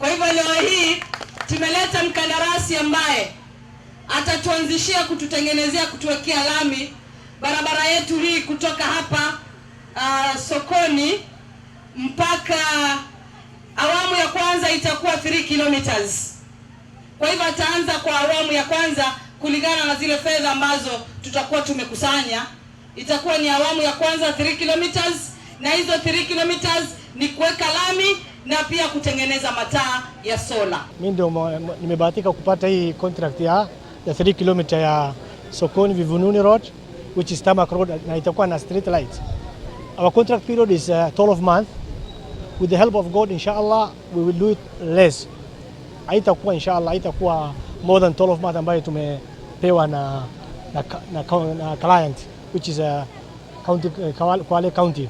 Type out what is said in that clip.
Kwa hivyo leo hii tumeleta mkandarasi ambaye atatuanzishia kututengenezea, kutuwekea lami barabara yetu hii kutoka hapa sokoni mpaka awamu ya kwanza itakuwa 3 kilometers. Kwa hivyo ataanza kwa awamu ya kwanza kulingana na zile fedha ambazo tutakuwa tumekusanya, itakuwa ni awamu ya kwanza 3 kilometers, na hizo 3 kilometers ni kuweka lami na pia kutengeneza mataa ya sola. Mimi ndio nimebahatika kupata hii contract ya 3 km ya Sokoni Vivununi Road, which is tarmac road, na itakuwa na street light. Our contract period is 12 months. With the help of God, inshallah, we will do it less. Haitakuwa, inshallah, haitakuwa more than 12 months ambayo tumepewa na client, which is county, Kwale County.